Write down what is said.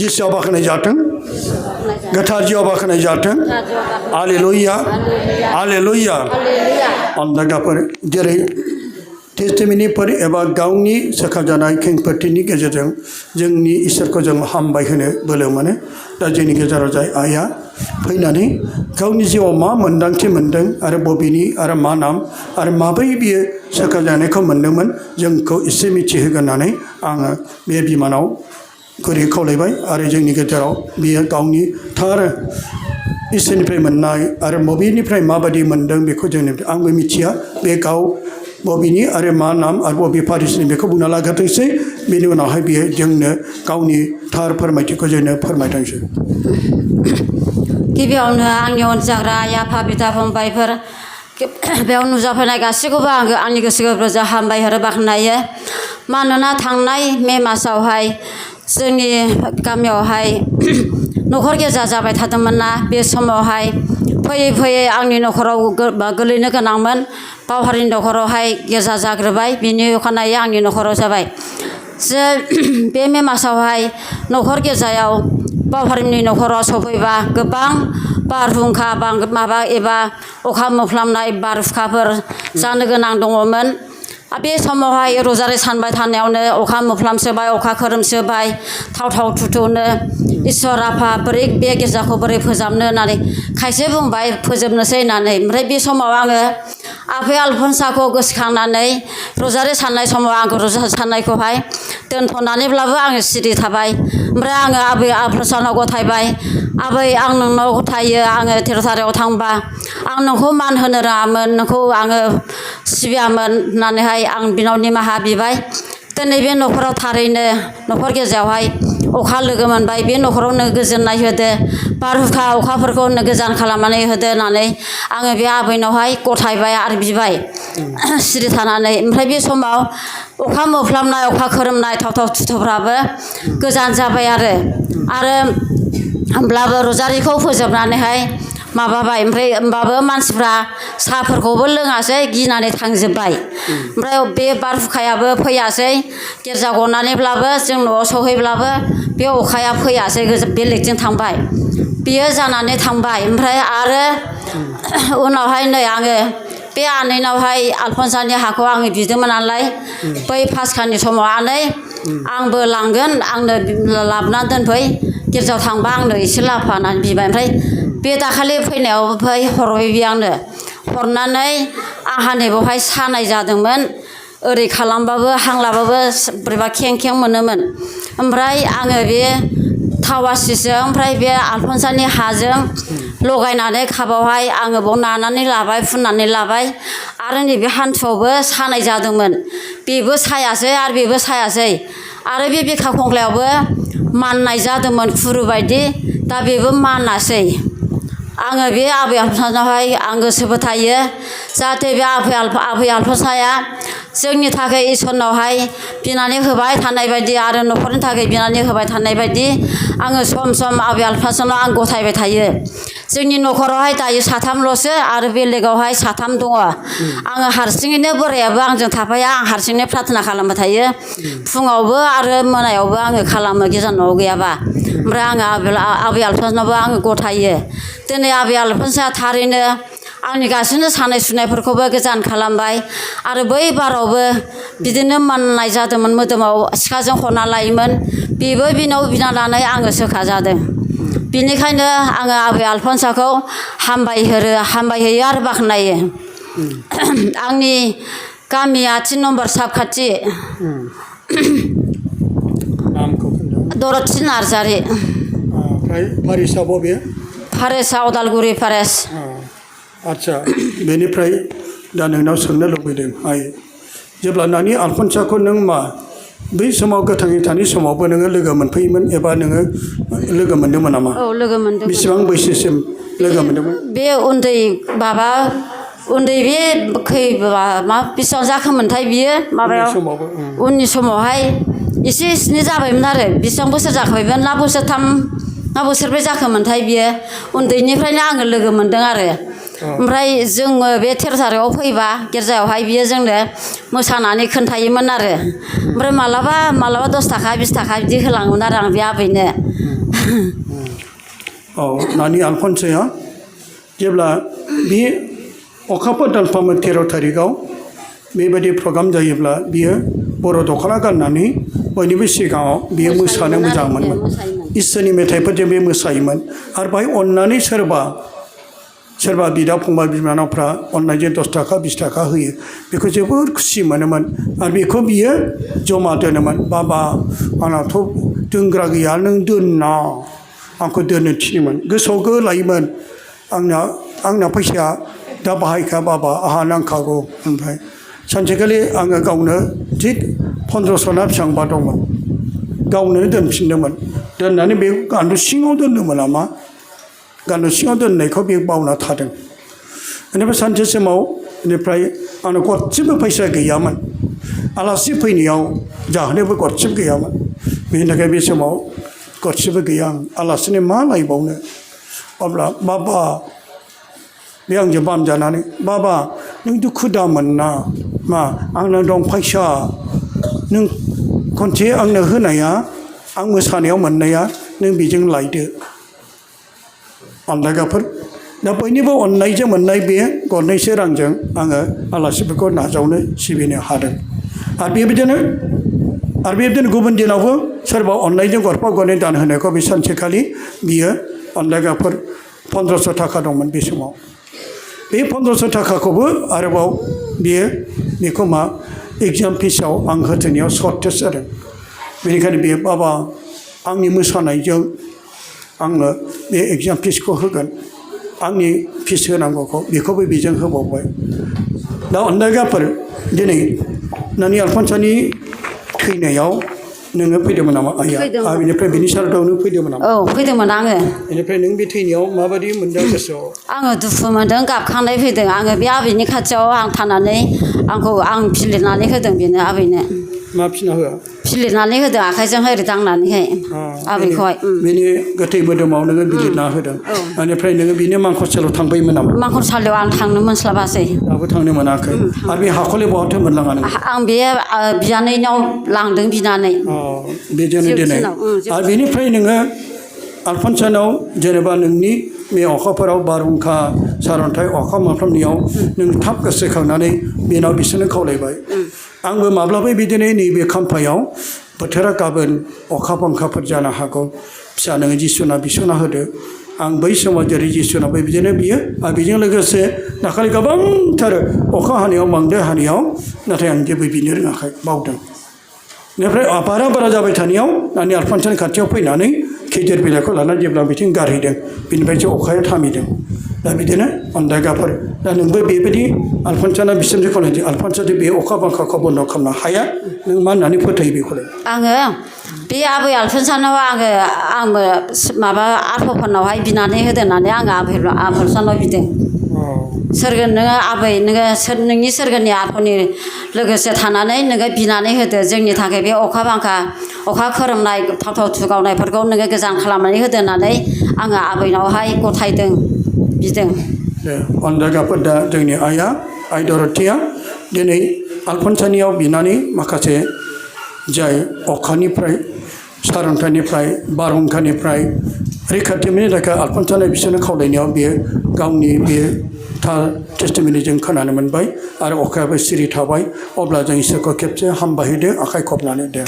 जिसुआ बाखनाय जाथों गोथार जिउआ बाखनाय जाथों हालेलुया हालेलुया अन्दागाफोर जेरै टेस्टिमनिफोर एबा गावनि सोखाजानाय खेंफोरथिनि गेजेरजों जोंनि इसोरखौ जों हामबाय होनो बोलो मोनो दा जोंनि गेजेराव जाय आइया फैनानै गावनि जिउआव मा मोन्दांथि मोन्दों आरो बबेनि आरो मा नाम आरो माब्रै बियो सोखाजानायखौ मोन्दोंमोन जोंखौ एसे मिथिहोगोन होननानै आङो बे बिमानाव गुरै खावलायबाय आरो जोंनि गेजेराव बियो गावनि थार इसोरनिफ्राय मोननाय आरो बबेनिफ्राय माबायदि मोन्दों बेखौ जोंनिफ्राय आंबो मिथिया बे गाव बबेनि आरो मा नाम आरो बबे फारिसनि बेखौ बुंना लाग्रोथोंसै बेनि उनावहाय बियो जोंनो गावनि थार फोरमायथिखौ जोंनो फोरमायथोंसै गिबियावनो आंनि अनजाग्रा आइ आफा बिदा फंबायफोर बेयाव नुजाफैनाय गासैखौबो आङो आंनि गोसो गोरबोजों हामबाय आरो बाख्नायो मानोना थांनाय मे मासावहाय जोंनि गामियावहाय न'खर गेजा जाबाय थादोंमोन ना बे समावहाय फैयै फैयै आंनि न'खराव गोलैनो गोनांमोन बावहारिनि न'खरावहाय गेजा जाग्रोबाय बिनि अखानायै आंनि न'खराव जाबाय जे बे मे मासावहाय न'खर गेजायाव बावहारिनि न'खराव सफैबा गोबां बारहुंखा माबा एबा अखा मोफ्लामनाय बारहुंखाफोर जानो गोनां दङमोन बे समावहाय रजारि सानबाय थानायावनो अखा मोफ्लामसोबाय अखा खोरोमसोबाय थाव थाव थुथुनो इसोर आफा बोरै बे गेजाखौ बोरै फोजाबनो होननानै खायसे बुंबाय फोजोबनोसै होननानै ओमफ्राय बे समाव आङो आफा आलफनसाखौ गोसोखांनानै रजारि साननाय समाव आंखौ रजारि साननायखौहाय दोनथ'नानैब्लाबो आङो सिरि थाबाय ओमफ्राय आङो आबै आलफनसानाव गथायबाय आबै आं नोंनाव गथायो आङो तेर'थारियाव थांबा आं नोंखौ मान होनो रोङामोन नोंखौ आङो सिबियामोन होननानैहाय आं बिनाव निमाहा बिबाय दिनै बे न'खराव थारैनो न'खर गेजेरावहाय अखा लोगो मोनबाय बे न'खरावनो गोजोननाय होदो बारहुंखा अखाफोरखौ गोजान खालामनानै होदो होननानै आङो बे आबैनावहाय गथायबाय आरो बिबाय सिरि थानानै ओमफ्राय बे समाव अखा मोफ्लामनाय अखा खोरोमनाय थाव थाव थुथुफ्राबो गोजान जाबाय आरो होमब्लाबो रजारिखौ फोजोबनानैहाय माबाबाय ओमफ्राय होमबाबो मानसिफ्रा साहाफोरखौबो लोङासै गिनानै थांजोब्बाय ओमफ्राय बे बारहुंखायाबो फैयासै गिर्जा गनानैब्लाबो जों न'आव सहैब्लाबो बे अखाया फैयासै बेलेगजों थांबाय बियो जानानै थांबाय ओमफ्राय आरो उनावहाय नै आङो बे आनैनावहाय आलफनसानि हाखौ आङो बिदोंमोन नालाय बै पासखानि समाव आनै आंबो लांगोन आंनो लाबोनानै दोनफै गिर्जायाव थांबा आंनो एसे लाफा होननानै बिबाय ओमफ्राय बे दाखालि फैनायाव हरबाय बे आंनो हरनानै आंहा नैबावहाय सानाय जादोंमोन ओरै खालामबाबो हांलाबाबो बोरैबा खें खें मोनोमोन ओमफ्राय आङो बे थावासिजों ओमफ्राय बे आलफनसानि हाजों लगायनानै काबावहाय आङो बाव नानानै लाबाय फुननानै लाबाय आरो नैबे हान्थुआवबो सानाय जादोंमोन बेबो सायासै आरो बेबो सायासै आरो बे बिखा खंख्लायावबो माननाय जादोंमोन खुरु बायदि दा बेबो मानासै आङो बे आबै आलफनसानावहाय आं गोसोबो थायो जाहाथे बे आबै आलफनसाया जोंनि थाखाय इसोरनावहाय बिनानै होबाय थानाय बायदि आरो न'खरनि थाखाय बिनानै होबाय थानाय बायदि आङो सम सम आबै आलफनसानाव आं गथायबाय थायो जोंनि न'खरावहाय दायो साथामल'सो आरो बेलेगावहाय साथाम दङ आङो हारसिङैनो बोरायाबो आंजों थाफाया आं हारसिङैनो प्रार्थना खालामबाय थायो फुङावबो आरो मोनायावबो आङो खालामो गिर्जा न'आव गैयाबा ओमफ्राय आङो आबै आलफनसानावबो आङो गथायो दिनै आबै आलफनसाया थारैनो आंनि गासैबो सानाय सुनायफोरखौबो गोजान खालामबाय आरो बै बारावबो बिदिनो माननाय जादोंमोन मोदोमाव सिखाजों हना लायोमोन बेबो बिनाव बिना लानाय आङो सोखा जादों बिनिखायनो आङो आबै आलफनसाखौ हामबायहोयो आरो बाख्नायो आंनि गामिया 3 नम्बर साबखाथि दरथि नार्जारि फारिसा बबे फारेसा उदालगुरि फारेस आच्छा बेनिफ्राय दा नोंनाव सोंनो लुबैदों आइ जेब्ला नानि आलफनसाखौ नों मा बै समाव गोथाङै थानाय समावबो नोङो लोगो मोनफैयोमोन एबा नोङो लोगो मोनदोंमोन नामा औ लोगो मोनदोंमोन बेसेबां बैसोसिम लोगो मोनदोंमोन बे उन्दै बे मा बेसेबां जाखोमोनथाय बियो माबायाव उननि समावहाय एसे एनै जाबायमोन आरो बेसेबां बोसोर जाखाबायमोन बोसोरथाम बोसोरब्रै जाखोमोनथाय बियो उन्दैनिफ्रायनो आङो लोगो मोनदों आरो ओमफ्राय जोङो बे 13 थारिखआव फैबा गिर्जायावहाय बियो जोंनो मोसानानै खोन्थायोमोन आरो ओमफ्राय मालाबा 10 थाखा 20 थाखा बिदि होलाङोमोन आरो आं बे आबैनो नानि आलफनसाया जेब्ला बे अखाफोर दानफ्रोमबो 13 थारिखआव बेबायदि प्रग्राम जायोब्ला बियो बर' दख'ना गाननानै बयनिबो सिगाङाव बियो मोसानो मोजां मोनोमोन इसोरनि मेथाइफोरजों बे मोसायोमोन आरो बाहाय अननानै सोरबा बिदा फंबाय बिनानावफ्रा अननायजों 10 थाखा 20 थाखा होयो बेखौ जोबोर खुसि मोनोमोन आरो बेखौ बियो जमा दोनोमोन बाबा आंनाथ' दोनग्रा गैया नों दोनना आंखौ दोननो थिनोमोन गोसोआव लायोमोन आंना फैसाया दा बाहायखा बाबा आंहा नांखागौ ओमफ्राय सानसेखालि आङो गावनो थिग 1500 ना बेसेबांबा दंमोन गावनो दोनफिनदोंमोन दोननानै बे गान्दु सिङाव दोनदोंमोन नामा गान्दु सिङाव दोननायखौ बे बावना थादों बेनिफ्राय सानसे समाव बेनिफ्राय आंनाव गरसेबो फैसा गैयामोन आलासि फैनायाव जाहोनोबो गरसेबो गैयामोन बेनि थाखाय बे समाव गरसेबो गैया आं आलासिनो मा लायबावनो अब्ला बाबा बे आंजों बामजानानै बाबा नों दुखु दामोनना मा आंनाव दं फैसा नों खनसे आंनो होनाया आं मोसानायाव मोननाया नों बेजों लायदो अनलायगाफोर दा बयनिबो अननायजों मोननाय बे गरनैसो रांजों आङो आलासिफोरखौ नाजावनो सिबिनो हादों आरो बेबायदिनो गुबुन दिनावबो सोरबा अननायजों गरफा गरनै दान होनायखौ बे सानसेखालि बियो अनलायगाफोर 1500 थाखा दंमोन बे समाव बे 1500 थाखाखौबो आरोबाव बेखौ मा एग्जाम फिसाव आं होथेनायाव सर्टेज जादों बेनिखायनो बे बाबा आंनि मोसानायजों आंनो बे एग्जाम फिसखौ होगोन आंनि फिस होनांगौखौ बेखौबो बेजों होबावबाय दा अनलायगाफोर दिनै नानि आलफनसानि थैनायाव नोङो फैदोंमोन नामा आइया बेनिफ्राय बेनि सारादुआव नों फैदोंमोन नामा औ फैदोंमोन आङो बेनिफ्राय नों बे थैनायाव माबायदि मोनदों गोसोआव आङो दुखु मोनदों गाबखांनाय फैदों आङो बे आबैनि खाथियाव आं थानानै आं फिलिरनानै होदों बेनो आबैनो मा फिना होआ फिलिरनानै होदों आखाइजों ओरै दांनानैहाय आबैखौहाय बेनि गोथै मोदोमाव नोङो बिलिरना होदों बेनिफ्राय नोङो बिनि मांखरसालियाव थांबायमोन नामा मांखरसालियाव आं थांनो मोनस्लाबासै दाबो थांनो मोनाखै आरो बे हाखौलाय बहाथो मोनलाङा नों आं बे बियानैनाव लांदों बिनानै बेजोंनो दिनै आरो बेनिफ्राय नोङो आलफनसानाव जेनेबा नोंनि बे अखाफोराव बारहुंखा सारअन्थाइ अखा मोफ्लामनायाव नों थाब गोसोखांनानै बेनाव बिसोरनो खावलायबाय आंबो माब्लाबा बिदिनो नैबे खाम्फायाव बोथोरा गाबोन अखा बांखाफोर जानो हागौ फिसा नोङो जिसुना बिसना होदो आं बै समाव जेरै जिसुनाबो बिदिनो बियो आरो बेजों लोगोसे दाखालि गोबांथार अखा हानायाव बांद्राय हानायाव नाथाय आं जेबो बिनो रोङाखै बावदों बेनिफ्राय बारा जाबाय थानायाव नानि आलफनसानि खाथियाव फैनानै खैदेर बिलाइखौ लानानै जेब्ला बिथिं गारहैदों बिनिफ्रायसो अखाया थामिदों दा बिदिनो अनलायगाफोर दा नोंबो बेबायदि आलफनसाना बिसोरजों खालामदों आलफनसाजों बे अखा बांखाखौ बन्द' खालामनो हाया नों मा होननानै फोथायो बेखौलाय आङो बे आबै आलफनसानाव आङो माबा आफाफोरनावहाय बिनानै होदों होननानै आङो आलफनसानाव बिदों सोरगोन नोङो आबै नोंनि सोरगोननि आफानि लोगोसे थानानै नोङो बिनानै होदो जोंनि थाखाय बे अखा बांखा अखा खोरोमनाय थाव थुगावनायफोरखौ नोङो गोजान खालामनानै होदो होननानै आङो आबैनावहाय गथायदों बिदों अनलायगाफोर दा जोंनि आइ दरथिया दिनै आलफनसानियाव बिनानै माखासे जाय अखानिफ्राय सारअन्थाइनिफ्राय बारहुंखानिफ्राय रैखाथि मोननो थाखाय आलफनसानो बिसोरनो खावलायनायाव बियो गावनि बे टेस्टिमनिजों खोनानो मोनबाय आरो अखायाबो सिरि थाबाय अब्ला जों इसोरखौ खेबसे हामबायहोदो आखाइ खबनानै दे